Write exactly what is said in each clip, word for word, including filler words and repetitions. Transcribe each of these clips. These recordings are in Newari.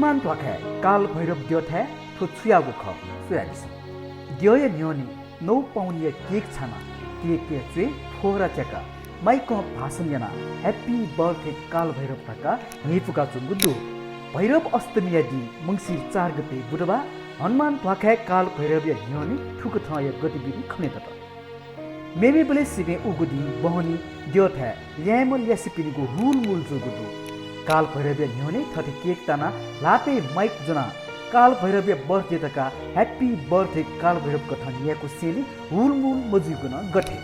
हनुमान ध्वाखाय् काल भैरव द्यःथाय् थ्व छु याःगु खः, स्वयादिसँ। द्यःया न्ह्यःने नौ पाउन्डया केक छानाः केकया च्वय् फोहरा च्याकाः माइकं भाषण यानाः Happy birthday काल भैरव धकाः न्ह्यइपुकाच्वंगु दु। भैरव अष्टमीया दिं मंसिर चार गते बुधबार हनुमान ध्वाखाय् काल भैरवया न्ह्यःने थुकथंया गतिविधि खनेदत। मेमेबलय् सिबें उगु दिं बहनी द्यःथाय् ल्याय्म्ह ल्यासेपिनिगु हुलमुल जूगु दु। काल भैरवया न्ह्यःने थथे केक तानाः ल्हातय् माइक ज्वनाः काल भैरवया birthday धकाः Happy birthday काल भैरव कथं न्यायेकु सेंलि हुलमुल मजुइगु नं गथे।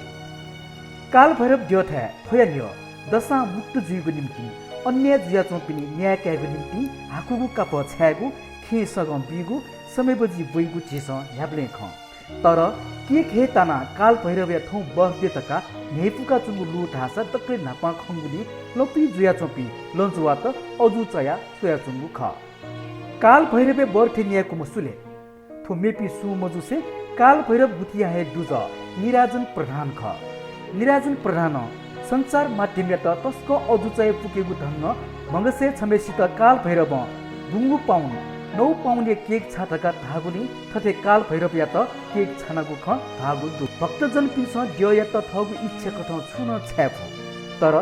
काल भैरव द्यःथाय् थ्वया न्ह्यः दसां मुक्त जुइगु निंतिं, अन्याय जुयाच्वंपिनि न्याय कायेगु निंतिं हाकुगु कापः छायेगु, खेँय् सगं बीगु, समय् बजि ब्वइगु झीसं न्ह्याबलें खं। तर केक हे तानाः काल भैरवया थौं birthday धकाः न्ह्यइपुकाच्वंगु लु धाःसा दकलय् न्हापां खंगुलिं लँपुइ जुयाच्वंपिं लँजुवात अजू चायाः स्वयाच्वंगु खः। काल भैरवया birthday न्यायेकूम्ह सु ले? थ्व मेपिं सुं मजुसे काल भैरव गुथिया हे दुजः निराजन प्रधान खः। निराजन प्रधानं सञ्चार माध्यमयात तसकं अजू चायाः पुकेगु ढंगं म्हगसय् छम्हेसित काल भैरवं बुंगु पाउन्ड, नौ पाउन्डया केक छाः धकाः धाःगुलिं थथे काल भैरवयात केक छानागु खँ धाःगु दु। भक्तजनपिन्सं द्यःयात थःगु इच्छा कथं छुं नं छाये फु। तर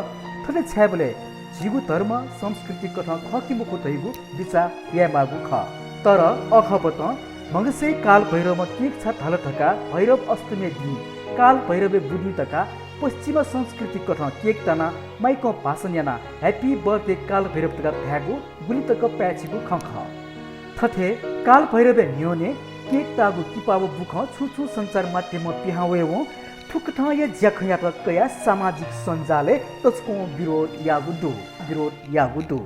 थथे छायेबलय् झीगु धर्म संस्कृति कथं खः कि मखु धइगु बिचाः यायेमाःगु खः। तर अखःबतं म्हगसय् काल भैरवं केक छाः धाल धकाः भैरव अष्टमीया दिं काल भैरवया बुदिं धकाः पश्चिमा संस्कृति कथं केक तानाः माइकं भाषण यानाः Happy birthday काल भैरव धकाः धायेगु गुलि तक पाय्‌छिगु खँ खः। थथे काल भैरवया न्ह्यःने केक ताःगु किपा व बुखँ छुं छुं सञ्चार माध्यमं पिहां वयेवं थुकथंया ज्याखँयात कयाः सामाजिक सञ्जालय् तसकं विरोध याःगु दु, विरोध याःगु दु।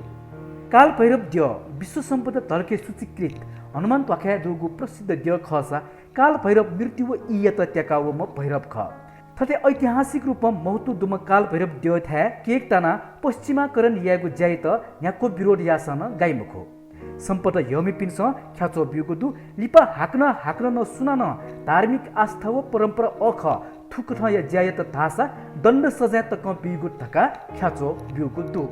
काल भैरव द्यः विश्व सम्पदा धलखय् सूचीकृत हनुमान ध्वाखाय् दुगु प्रसिद्ध द्यः खःसा काल भैरव मृत्यु व ईयात त्याकावःम्ह भैरव खः। थथे ऐतिहासिक रूपं महत्व दुम्ह काल भैरव द्यःथाय् केक तानाः पश्चिमाकरण यायेगु ज्यायात न्ह्याक्व विरोध याःसां नं गाइ मखु। सम्पदा यःमिपिन्सं ख्याच्वः ब्यूगु दु। लिपा हाकनं हाकनं नं सुनानं धार्मिक आस्था व परम्परा अःखः थुकथंया ज्यायात धाःसा दण्ड सजाँय तकं बीगु धकाः ख्याच्वः ब्यूगु दु।